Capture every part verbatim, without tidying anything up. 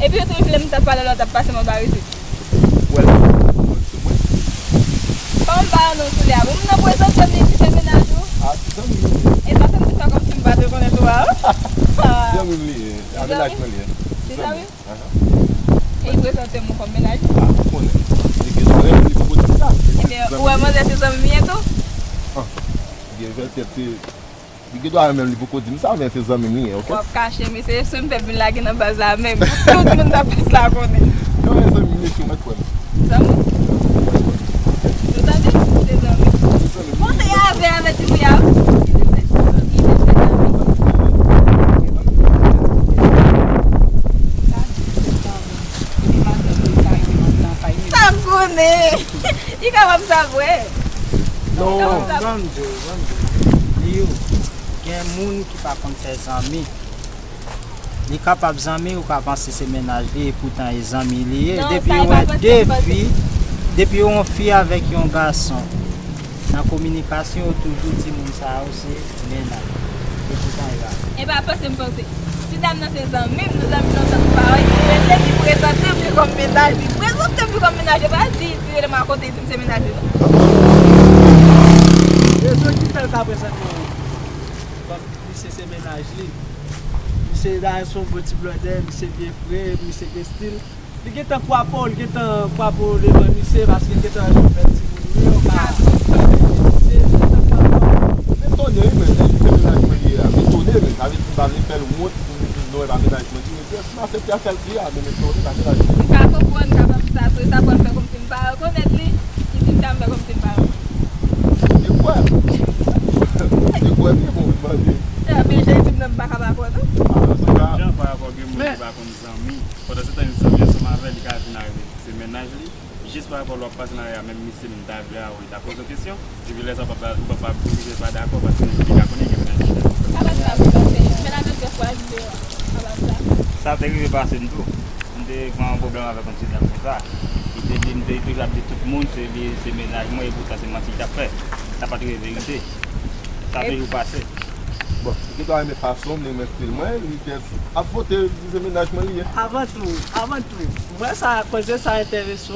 Epi yo te vle m t ap pale lè w t ap pase m anba isit. Wè l, sou mwen. Kòman m pa wè non sou li a? Bon, m nan prezante m, li di se mennaj ou. A, se zanmi m li ye. E sa fè m di sa kòmsi m pa te konnen tou a. Zanmi m li ye. A, mennaj mwen li ye. Se zanmi? Ahan. E li prezante m ou kòm mennaj ou? A, ou konnen. Li gen dwa renmen m, li poko di m sa. Ebyen, ou wè manzè se zanmi m li ye tou? Ah, li gen vètèt, se Li gen dwa renmen m, li poko di m sa, men se zanmi m li ye, oke? W ap kache, mesye, si m fè vin lage nan baz la menm. Tout moun nan baz la konnen. Non, men zanmi m li ye, si w mèt kwè m. Zanmi? Nou tande? Se zanmi. Bon, se avè, avè ti fi a. Sa m konnen. Li kapab sa vre. Non. Ban m di w, ban m di w. Li yo, gen moun ki pa konn fè zanmi. Li kapab zanmi, ou ka panse se mennaj li, epoutan e zanmi li ye. Non, depi sa, yo e pa wè de fi, depi yo yon fi avèk yon gason, nan kominikasyon, yo toujou di moun sa yo se mennaj. Epoutan e pa vre. E pa panse m panse. Ti dam nan se zanmi m, nou zanmi lontan nou pa wè, li rele, li prezante m li kòm mennaj li. Prezante m li kòm mennaj li, pa di, li rele m akote, li di m se mennaj li, non. Rezon ki fè l ka prezante w kòm misye se mennaj li. Misye dayè se yon gwo ti blòdè, misye byen fre, misye gen stil. Li gentan kwape w, li gentan kwape w devan misye, paske l gentan wè se yon bèl timoun ou ye, ou ka pale de misye, li gentan kwape w. M etone wi, men, èske se mennaj mwen li ye a? M etone, men, sa vle di m pa vle fè l wont pou m di non, e pa mennaj mwen li ye. Yes, m aksepte a, fè l di a, men m etone, pa mennaj mwen. M ka konprann, m ka konprann sa, se sa pou l fè kòmsi m pa rekonèt li, li di m sa, m fè kòmsi m pa rekonèt. Li kwè. Li kwè byen, bon, m mande. E, men, Jezi di m nan, m pa ka pa kwè, non. Ah, se pa. Jan pa rapò gen moun ki pa konn zanmi. Pandan se tan, li zanmi ansanm avè l, li ka vin arive se mennaj li. Jis pa rapò lè w ap pase nan lari a, menm misye m ta vle a, ou ta poze w kesyon. Epi lè sa, w pa, ou pa, pa oblije pa dakò, paske li ka konnen gen mennaj li. Sa pa grav, sa, se mennaj mwen te fwaji deyò a. Sa pa grav. Sa te rive pase m tou. M te gen yon pwoblèm avèk yon ti dam konsa. Li te di, m te toujou ap di tout moun, se li, se mennaj mwen, epoutan se manti li t ap fè. Sa pa t rive verite. Sa toujou pase. Bon, li gen dwa renmen fason m, li renmen stil mwen, li jis ap vote, li di se mennaj mwen li ye. Avan tou, avan tou, mwen sa, koze sa enterese w.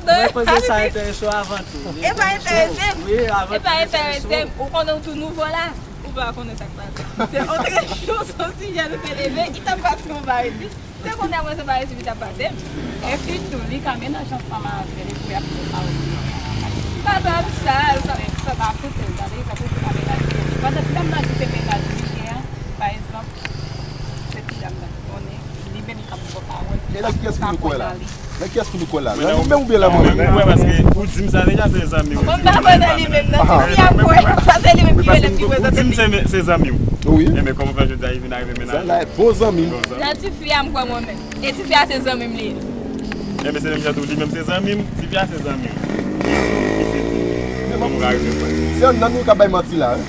Mwen koze sa enterese w avan tou. E pa enterese m. Wi, avan tou, enterese w. E pa enterese m. Ou konnen w tou nouvo la. Ou pa konnen sa k pase. Se yon trè cho, se yon sijè nou te leve, li t ap pase yon bagay. Se kounye a mwen se pa resi li t ap pase m. Epi tou, li ka mennaj ansanm avè l, epi w ap fè pawòl li ansanm avè l. Pa ba m sa, sa, sa pa koute l, gade, sa koute pa mennaj li. Pandan ti dam nan di se mennaj li ye a, pa egzanp, se ti dam nan ki konnen, li menm li ka pran pawòl li, li ka kwè nan li. Nan kiyès pou nou kwè la? Nan li menm oubyen nan mwen menm? Mwen kwè paske ou di m sa deja, se zanmi w. Mwen pa kwè nan li menm, nan ti fi a m kwè. Sa se li menm ki rele m ki prezante li. Ou di m se, se zanmi w. Wi. Enben, kòman fè jodi a li vin arive mennaj ou? Bon zanmi. Nan ti fi a m kwè mwen menm. E ti fi a se zanmi m li ye. Enben, se menm jan tou, li menm se zanmi m, ti fi a se zanmi m. Li di, li se di. Kòman ou ka rive kwè? Se youn nan nou k ap bay manti la, wi.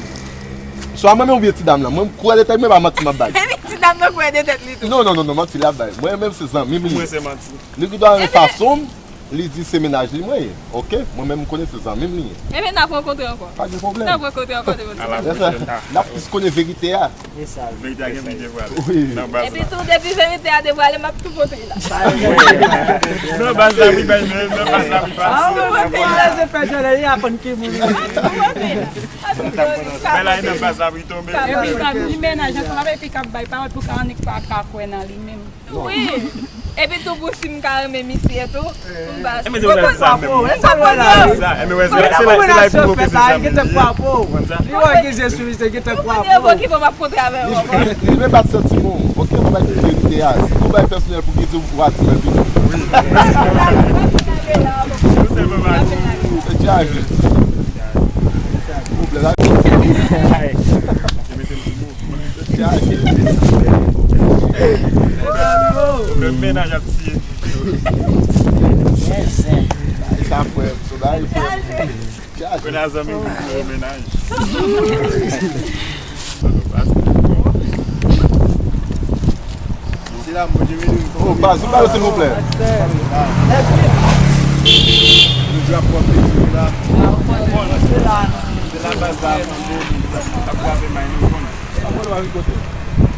Swa mwen menm oubyen ti dam nan. Mwen, m kwè de tèt mwen, pa manti m ap bay. Ti dam nan kwè de tèt li tou. Non, non, non, non, manti l ap bay. Mwen menm se zanmi m li ye. Pou mwen se manti. Li gen dwa renmen fason m, li di se mennaj li mwen ye. Oke? Mwen menm m konnen se zanmi m li ye. Enben, n ap rankontre ankò. Pa gen pwoblèm. N ap rankontre ankò demen. N ap plis konnen verite a. Verite a gen pou devwale. Wi. Nan baz la. Epi tou, depi verite a devwale, m ap tou pote l la. Nan baz la, wi, bay, nan baz la, wi, baz. Tou pote l la. Fè jòlè, li aprann ki moun. Tou pote l la. Bay la, nan baz la, wi, tonbe. Epi, sa, li mennaj ansanm avè l, epi k ap bay pawòl pou ka annik pa ka kwè nan li menm. Wi. Epi tou pou si m ka renmen misye tou, pou m pa. Enben, se sa menm. Sa premye. Enben, wè, se la, se la, se la pou se zanmi. Li wè ki je sou li, se gentan kwapo. Ki fè m ap kontre avè w ankò. Li menm pa t santi bon. Oke, mwen bay tout verite a. Si nou bay pèsonèl pou ki di w a di mwen vini. Wi. Nou sèlman pa di. Se djaje. Pwoblèm la. Yo mete m sou mou. Pwoblèm mennaj ap tiye. Sa frè m, so bay frè m. Kona zanmi m pou mennaj. Se la mwen je vini. Oh, baz, ou pale silvouplè. Nou dwe ap pran plezi la. Se la baz la. Ap frape may nou konn. Sa mwen w a ripote.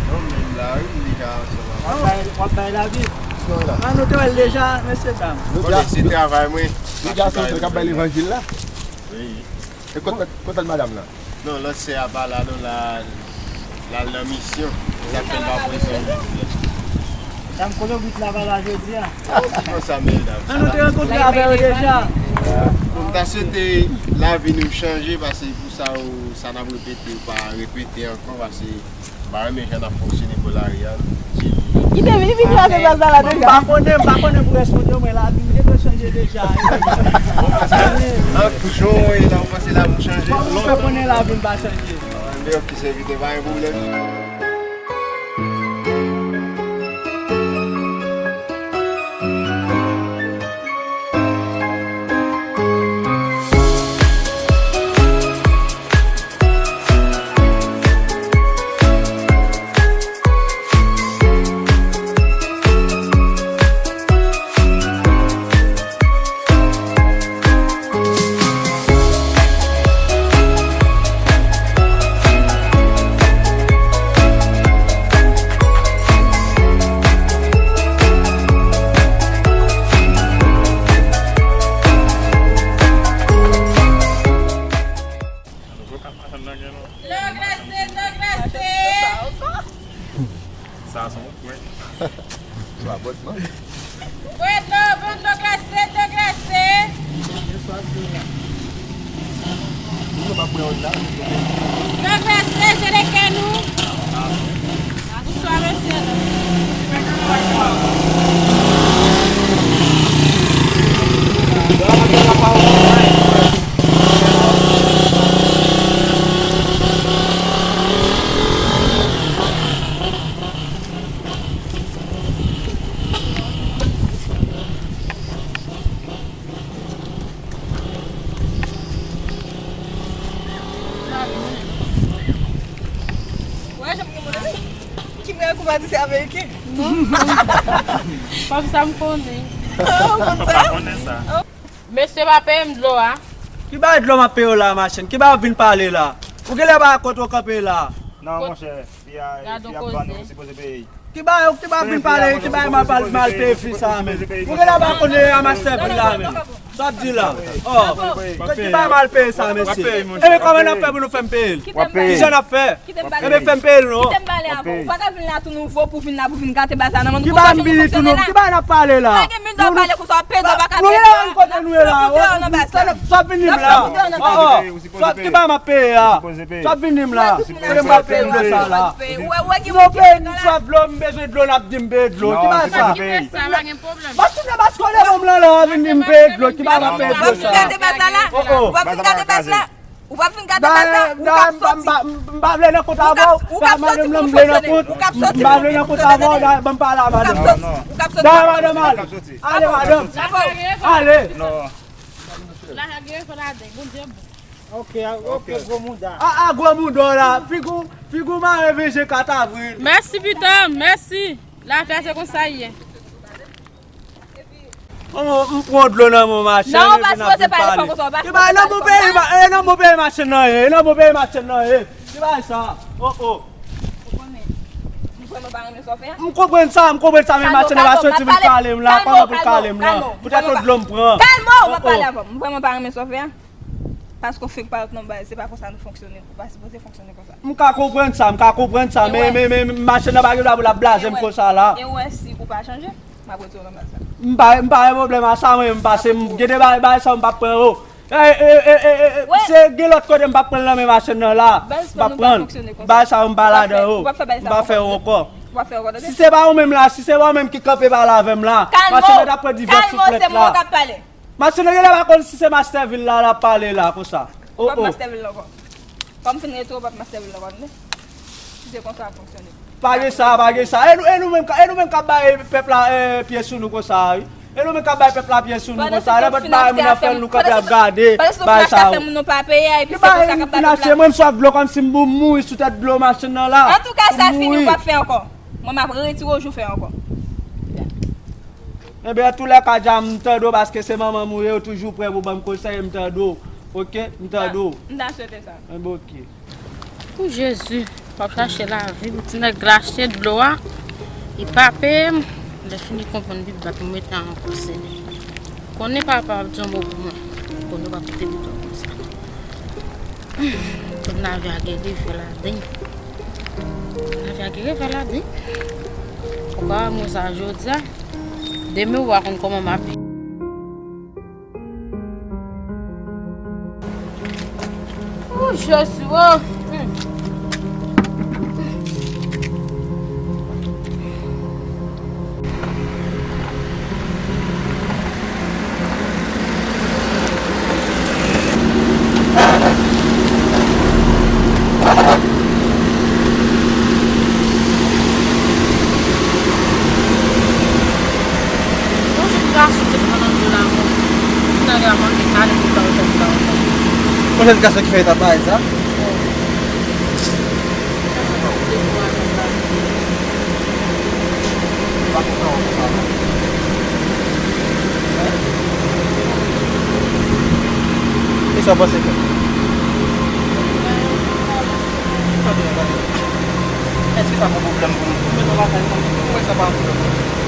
Non, men la, wi, li ka ansanm. W ap bay, w ap bay lavi. Ah, nou te wè l deja, mesye dam. Bon, se travay mwen. Nou gason k ap bay levanjil la. Wi. E kontan, kontan madanm nan. Non, lòt sè a pa la non, la, l al nan misyon. Se sa k fè l pa prezan jodi a. Dam, kote w vin travay la jodi a? Ou di konsa, men dam. An, nou te rankontre avè yo deja. Bon, m ta swete lavi nou chanje, paske pou sa, ou, sa n ap repete, ou pa repete ankò, paske m pa renmen jan n ap fonksyone bò lari a. Kite m, li vin kraze plas la la deja. M pa konnen, m pa konnen pou responde w, men lavi m gentan chanje deja. An jan w ye la, ou panse lavi m chanje? Kòman w fè konnen lavi m pa chanje? Men ok, sèvitè, pa gen pwoblèm. Dlo glase, dlo glase. Sa se yon pwen. Sou abòtman. Pwen dlo, bon dlo glase, dlo glase. Dlo glase, jele kè nou. Bonswa, mesye. Wè, jan m gen moun ki mwen kouman di se ameriken. Kòm sa m konnen. Ou konn sa? Mesye pa peye m dlo a. Ki bagay dlo m ap peye w la, machann? Ki bagay w vin pale la? Ou genlè pa kote w kanpe la. Non, monchè, fi a, fi a ap vann ou, ou sipoze peye. Ki bagay, ki bagay w vin pale, ki bagay m ap mal, mal peye fi sa a menm? Ou genlè pa konnen a mastè vil la menm. Sa w ap di la? Oh, ki bagay mal peye sa, mesye? Ebyen, kòman n ap fè pou nou fè m peye l? Kijan n ap fè? Ebyen, fè m peye l non. Kite m pale avè w. Ou pa ka vin la tou nouvo pou vin la, pou vin gate bagay sa nan men nou. Ki bagay m vini tou nouvo? Ki bagay n ap pale la? Pa gen moun dò pale konsa, w ap pede, w pa ka pede. Nou rele nou kote nou ye la. Sa w ap vin di m la? Oh, oh. Sa w ap, ki bagay m ap peye a? Sa w ap vin di m la? Kote m pral peye dlo sa la? Nou peye, m swaf dlo, m bezwen dlo, n ap di m peye dlo. Ki bagay sa? Machin nan pa sou leve m lan la, vin di m peye dlo. Ki bagay m ap peye dlo sa? Oh, oh. Ou p ap fin gade baz la. Ou p ap fin gade baz la. Ou k ap soti. M pa vle nan kont avè w. Ou k ap soti pou fonksyone. Ou k ap soti pou fonksyone. M pa vle nan kont avè w. Ban m pale a madanm. Ou k ap soti. Ou k ap soti. Ban madanm ale. Ale, madanm. Ale. Lage, fò lage. Bondye bon. Ok, ok, gwo mouda. A, a, gwo mouda w la. Figi w, figi w mare venje kat avril. Mèsi, pitit, mèsi. Lafè se konsa l ye. Kòman m pran dlo nan men w, machann, epi n ap vin pale? Ki bagay, e nan bon peyi, e nan bon peyi machann nan ye, e nan bon peyi machann nan ye. Ki bagay sa? Oh, oh. M konprann sa, m konprann sa, men machann nan pa soti vin kale m la, kòman pou l kale m la? Poutèt yon dlo m pran. Kalme w, m ap pale avè w. M vrèman pa renmen sa w fè a. Paske w fenk parèt nan baz, se pa konsa nou fonksyone. Ou pa sipoze fonksyone konsa. M ka konprann sa, m ka konprann sa, men, men, men, machann nan pa gen dwa pou l ap blaze m konsa la. E w wè si ou pa chanje, m ap retire w nan baz la. M pa, m pa gen pwoblèm a sa, mwen, m pase, m gen de bagay, bagay sa, m p ap pran yo. E, e, se gen lòt kote m p ap pran l nan men machann nan la. M p ap pran l. Bagay sa yo, m pa ladan yo. M pa fè yo ankò. Si se pa ou menm la, si se pa ou menm ki kanpe pale avè m la, machann nan t ap pran divès souflèt la. Machann nan genlè pa konn si se mastè vil la l ap pale la konsa. Oh, oh. W ap mastè vil la ankò. Kòm fin retire w, w ap mastè vil la ankò, tande? Si se konsa w ap fonksyone. Pa gen sa, pa gen sa. E nou, e nou menm, e nou menm k ap bay pèp la, eh, pye sou nou konsa, wi. E nou menm k ap bay pèp la pye sou nou konsa. Lè pòt bagay moun nan fè l, nou kanpe ap gade bagay sa yo. Ki bagay m fin achte? Mwen, m swaf dlo kòmsi m pou mouri sou tèt dlo machann nan la. Antouka, sa fini, ou p ap fè ankò. Mwen, m ap retire w, jou fè ankò. Ebyen, antoulèka, dja m tande w, paske se manman m ou ye, ou toujou prè pou ban m konsèy, m tande w. Oke? M tande w. M ta swete sa. Enben, oke. O Jezi, w ap chache lavi pou ti nèg rache dlo a. Li pa peye m. Lè fini konprann Bib la, pou mete an pwosede. Konnen papa ap di yon mo pou mwen. Konnen w pa koute Bib la konsa. Tout lavi a gen rive ladan l. Lavi a gen rive ladan l. Ou ka wè mwen sa jodi a. Demen ou pa konn kòman m ap viv. Ou Jezi, o! Hmm. Yon jèn gason ki t pran nan dlo la, bon. Nèg la manke kale pou l ta otan, pou l ta otan. Yon jèn gason ki fè eta bagay sa? Kisa w panse fè? Tande, tande. Èske sa pa pwoblèm pou nou? Mwen nan lakay mwen, mwen wè sa pa yon pwoblèm.